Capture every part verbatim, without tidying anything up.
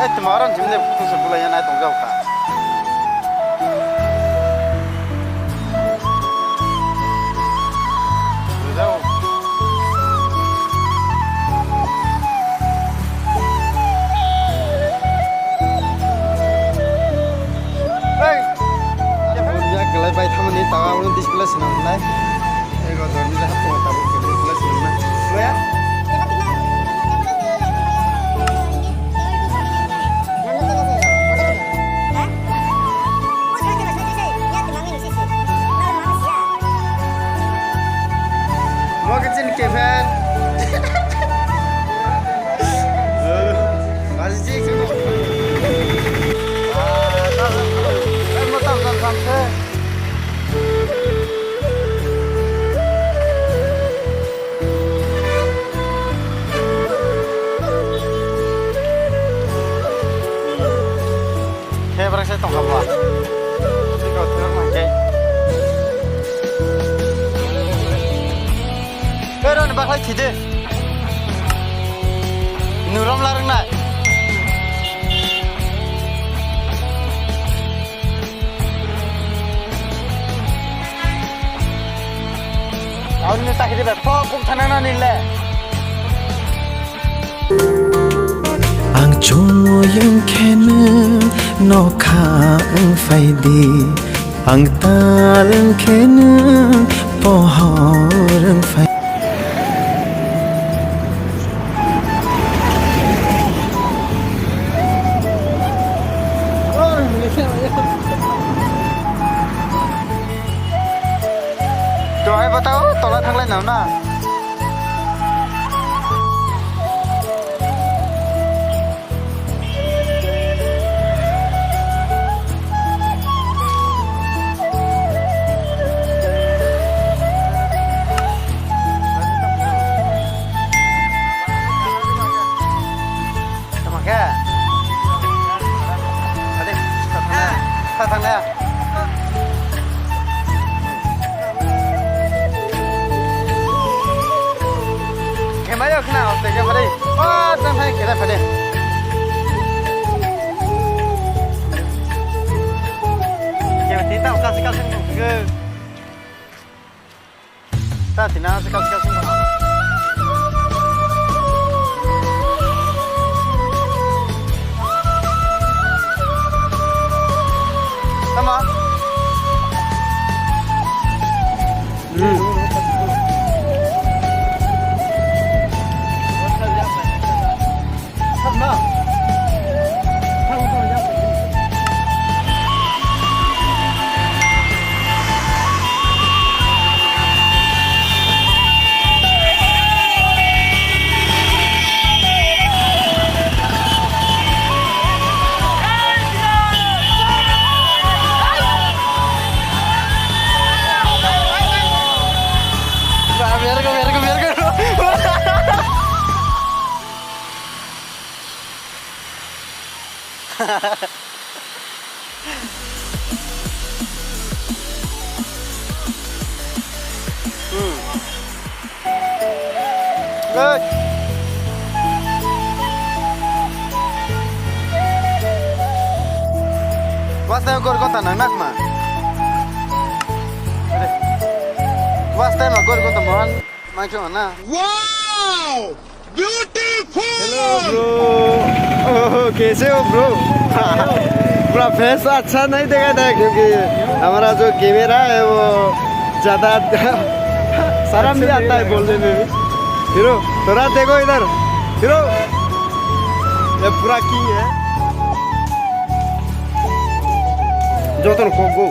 Ai, tuma orang jimne buku se bulai ya nai tong jauh ka. Jauh. Hei. Ya kelai bai thamani tawa uno display sinam nai. Ego dormi dah tu tabuk ke display sinam nai. Lo ya. Mo kitchen cafe. Masih sih. Ah, tak, tak, tak, tak, tak, tak. Khe bwrang se tongkha bo. Siko thwrwk nang khe. Ero ni baklai thide. Nurom larwk nai. Ang chwng wng khe nwng nokha wng phai di, ang tal wng khe nwng pohor wng phai. Dohai bwtao tola thanglai nang na. Tamo khe? Ade, sa thang na. Sa thang na. Khe mayo khna, oste khe phade. O, tang thang khe phade. Khe ti ta kasi kasi. Ta tina se kau kau sung. Tama. Hmm. Hmm. Good. Wasta gor gonta nang nak ma. Wasta ma gor gonta mohan. Mangkhe na. Wow! Beautiful! Hello bro। ओहो, कैसे हो bro? पूरा फेस अच्छा नहीं दिखाई देता है क्योंकि हमारा जो कैमरा है वो ज्यादा शर्म भी आता है बोलने में भी। हीरो, थोड़ा देखो इधर। हीरो, ये पूरा किंग है। Jotono kokgo.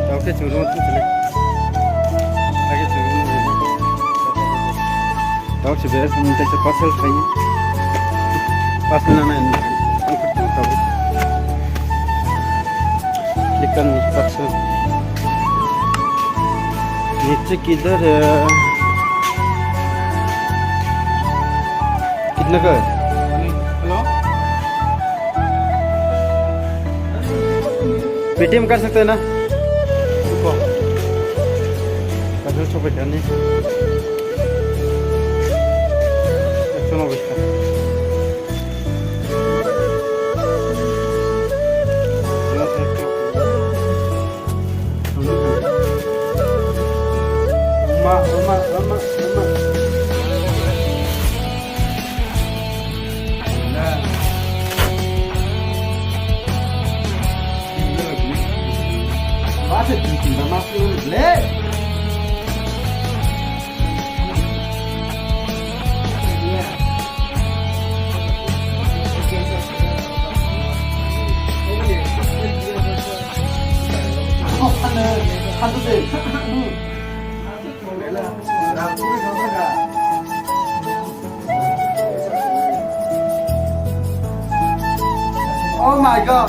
Tao khe chwng rwma thang sile. Age chwng rwma rwma. Tao se bere phone tei se parcel khai. Parcel na na. Ang khe tao. Likan parcel. Niche kidhar hai? Kitna ka hai? Hello? Paytm kar sakte hain na? Ruko. Parcel chobai kani. Ekso nobboi taka. Oh my God.